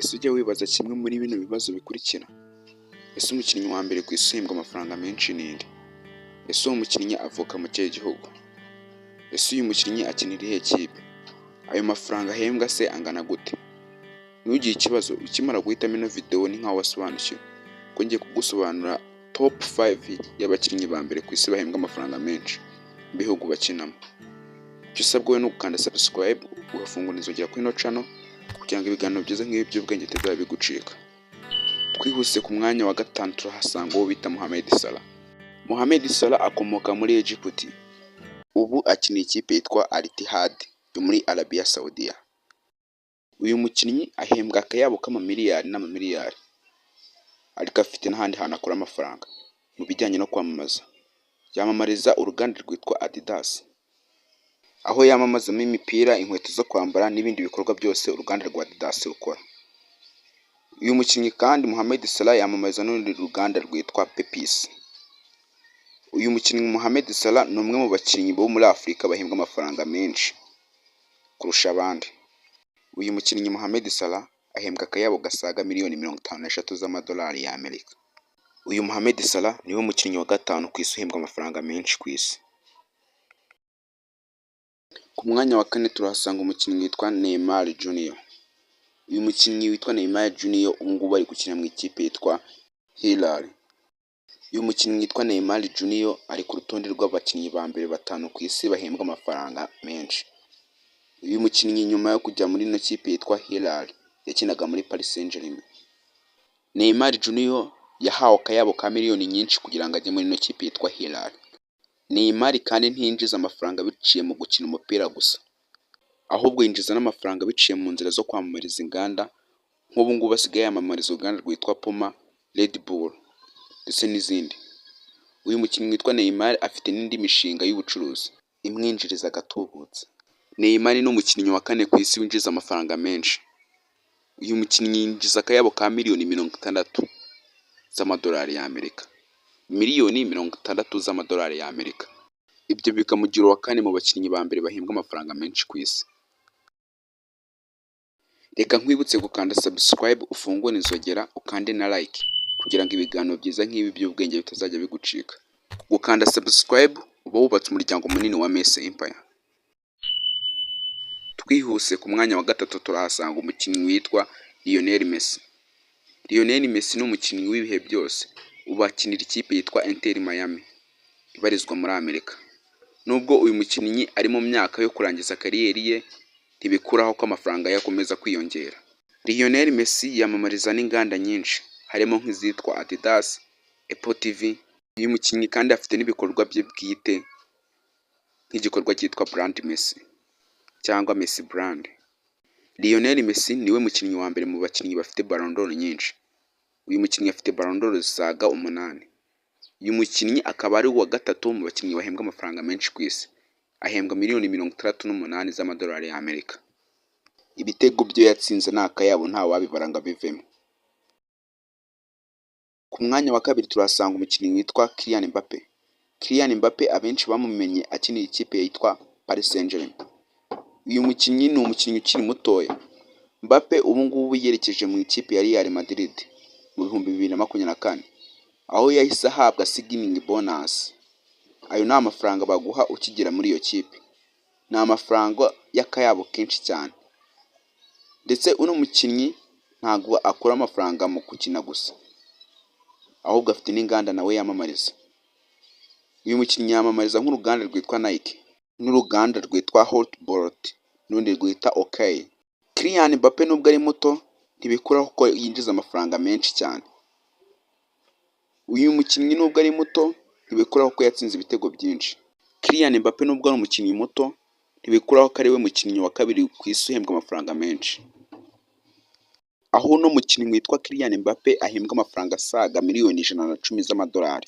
Ese ujya wibaza kimwe muri bino bibazo bikurikira? Ese umukinnyi wa mbere ku isi uhembwa amafaranga menshi ni nde? Ese uwo mukinnyi avuka mu kihe gihugu? Ese uyu mukinnyi akinira iyihe kipe? Ayo mafaranga ahembwa se angana gute? Ntugire ikibazo, ukimara guhitamo ino video ni nkaho wasobanukiwe, kuko ngiye kugusobanurira top 5 y'abakinnyi ba mbere ku isi bahembwa amafaranga menshi mu bihugu bakinamo. Icyo usabwa wowe ni ugukanda subscribe, ugafungura inzogera kuri ino channel kugira ngo ibiganiro byiza nk'ibi by'ubwenge bitazajya bigucika. Twihuse, ku mwanya wa gatanu turahasanga uwo bita Mohamed Salah. Mohamed Salah akomoka muri Egypt. Ubu akina ikipe yitwa Al Ittihad yo muri Arabia Saudiya. Uyu mukinnyi ahembwa akayabo k'amamiliyari n'amamiliyari, ariko afite n'ahandi hantu akura amafaranga mu bijyanye no kwamamaza. Yamamariza uruganda rwitwa Adidas, aho yamamazamo imipira, inkweto zo kwambara n'ibindi bikorwa byose uruganda rwa Adidas rukora. Uyu mukinnyi kandi Mohamed Salah yamamariza n'urundi ruganda rwitwa Pepsi. Uyu mukinnyi Mohamed Salah ni umwe mu bakinnyi bo muri Afurika bahembwa amafaranga menshi kurusha abandi. Uyu mukinnyi Mohamed Salah ahembwa akayabo gasaga miliyoni 53 z'amadolari y'Amerika. Uyu Mohamed Salah niwe mukinnyi wa gatanu ku isi uhembwa amafaranga menshi ku isi. Ku mwanya wa kane turahasanga umukinnyi witwa Neymar Junior. Uyu mukinnyi witwa Neymar Junior ubu ngubu ari gukina mu ikipe yitwa Hilal. Uyu mukinnyi witwa Neymar Junior ari ku rutonde rw'abakinnyi ba mbere batanu ku isi bahembwa amafaranga menshi. Uyu mukinnyi nyuma yo kujya muri ino kipe yitwa Hilal, yakinaga muri Paris Saint-Germain. Neymar Junior yahawe akayabo ka miliyoni nyinshi kugira ngo ajye muri ino kipe yitwa Hilal. Neymar kandi ntiyinjiza amafaranga biciye mu gukina umupira gusa, ahubwo yinjiza n'amafaranga biciye mu nzira zo kwamamariza inganda. Nk'ubu ngubu asigaye yamamariza uruganda rwitwa Puma, Red Bull ndetse n'izindi. Uyu mukinnyi witwa Neymar afite n'indi mishinga y'ubucuruzi imwinjiriza agatubutse. Neymar ni umukinnyi wa kane ku isi winjiza amafaranga menshi. Uyu mukinnyi yinjiza akayabo ka miliyoni 60 z'amadolari y'Amerika. Miliyoni 60 z'amadolari y'Amerika. Ibyo bikamugira uwa kane mu bakinnyi ba mbere bahembwa amafaranga menshi ku isi. Reka nkwibutse gukanda subscribe, ufungure inzogera, ukande na like kugira ngo ibiganiro byiza nk'ibi by'ubwenge bitazajya bigucika. Gukanda subscribe uba wubatse umuryango munini wa Mese Empire. Twihuse, ku mwanya wa gatatu turahasanga umukinnyi witwa Lionel Messi. Lionel Messi ni umukinnyi w'ibihe byose, ubu akinira ikipe yitwa Inter Miami ibarizwa muri Amerika. Nubwo uyu mukinnyi ari mu myaka yo kurangiza career ye, ntibikuraho ko amafaranga ye akomeza kwiyongera. Lionel Messi yamamariza n'inganda nyinshi harimo nk'izitwa Adidas, Apple TV. Uyu mukinnyi kandi afite n'ibikorwa bye bwite nk'igikorwa cyitwa Brand Messi cyangwa Messi Brand. Lionel Messi niwe mukinnyi wa mbere mu bakinnyi bafite Ballon d'Or nyinshi. Uyu mukinnyi afite Ballon d'Or zisaga umunani. Uyu mukinnyi akaba ari uwa gatatu mu bakinnyi bahembwa amafaranga menshi ku isi. Ahembwa miliyoni 68 z'amadolari y'Amerika. Ibitego byo yatsinze ni akayabo, ntawabibara ngo abivemo. Ku mwanya wa kabiri turahasanga umukinnyi witwa Kylian Mbappe. Kylian Mbappe abenshi bamumenye akinira ikipe yitwa Paris Saint-Germain. Uyu mukinnyi ni umukinnyi ukiri mutoya. Mbappe ubu ngubu yerekeje mu ikipe ya Real Madrid mu 2024, aho yahise ahabwa signing bonus. Ayo ni amafaranga baguha ukigera muri iyo kipe. Ni amafaranga y'akayabo kenshi cyane. Ndetse uno mukinnyi ntabwo akura amafaranga mu gukina gusa, ahubwo afite n'inganda nawe yamamariza. Uyu mukinnyi yamamariza nk'uruganda rwitwa Nike n'uruganda rwitwa Hotbot n'urundi rwita Okay. Kylian Mbappe nubwo ari muto, ntibikuraho ko yinjiza amafaranga menshi cyane. Uyu mukinnyi nubwo ari muto, ntibikuraho ko yatsinze ibitego byinshi. Kylian Mbappe nubwo ari umukinnyi muto, ntibikuraho ko ari we mukinnyi wa kabiri ku isi uhembwa amafaranga menshi. Aho uno mukinnyi witwa Kylian Mbappe ahembwa amafaranga asaga miliyoni 110 z'amadolari.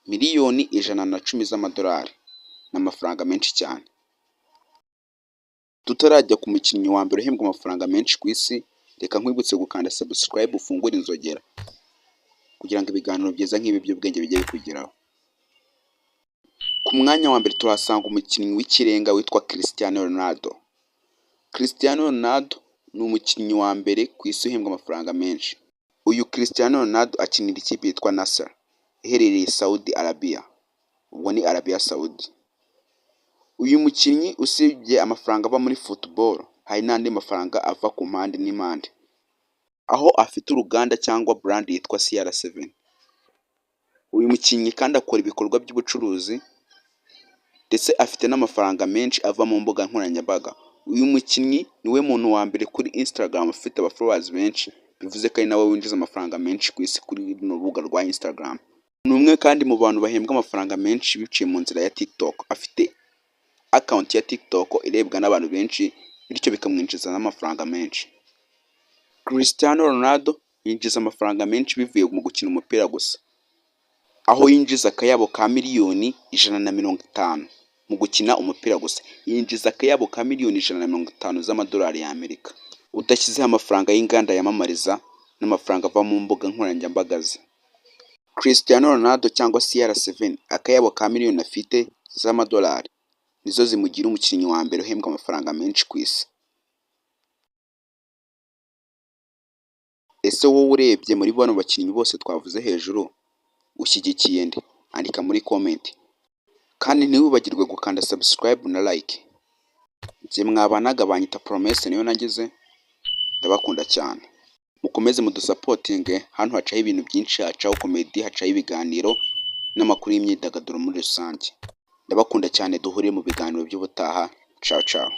Miliyoni 110 z'amadolari ni amafaranga menshi cyane. Tutarajya ku mukinnyi wa mbere uhembwa amafaranga menshi ku isi, reka nkwibutse gukanda subscribe, ufungure inzogera kugira ngo ibiganiro byiza nk'ibi by'ubwenge bijye bikugeraho. Ku mwanya wa mbere tuhasanga umukinnyi w'ikirenga witwa Cristiano Ronaldo. Cristiano Ronaldo Ni umukinnyi wa mbere ku isi uhembwa amafaranga menshi. Uyu Cristiano Ronaldo akinira ikipe yitwa Nassr iherereye Saudi Arabia, ubwo ni Arabia Saudi. Uyu mukinnyi usibye amafaranga ava muri football, hari n'andi mafaranga ava ku mpande n'impande, aho afite uruganda cyangwa brand yitwa CR7. Uyu mukinnyi kandi akora ibikorwa by'ubucuruzi ndetse afite n'amafaranga menshi ava mu mbuga nkoranyambaga. Uyu mukinnyi niwe muntu wa mbere kuri Instagram ufite aba followers benshi, bivuze ko ari nawe winjiza amafaranga menshi ku isi kuri runo rubuga rwa Instagram. Ni umwe kandi mu bantu bahembwa amafaranga menshi biciye mu nzira ya TikTok. Afite account ya TikTok irebwa n'abantu benshi, bityo bikamwinjiza n'amafaranga menshi. Cristiano Ronaldo yinjiza amafaranga menshi bivuye mu gukina umupira gusa, aho yinjiza akayabo ka 150,000,000 mu gukina umupira gusa. Yinjiza akayabo ka 150,000,000 z'amadolari y'Amerika, udashyizeho amafaranga y'inganda yamamariza n'amafaranga ava mu mbuga nkoranyambaga ze. Cristiano Ronaldo cyangwa CR7, akayabo ka miliyoni afite z'amadolari nizo zimugira umukinnyi wa mbere uhembwa amafaranga menshi ku isi. Ese wowe urebye muri bano bakinnyi bose twavuze hejuru, ushyigikiye nde? Andika muri comment. Kandi ntiwibagirwe gukanda subscribe na like. Njye mwabanaga banyita Promesse niyo nagize, ndabakunda cyane. Mukomeze mudusapotinge, hano hacaho ibintu byinshi, hacaho comedy, hacaho ibiganiro n'amakuru y'imyidagaduro muri rusange. Ndabakunda cyane, duhurire mu biganiro by'ubutaha, ciao ciao.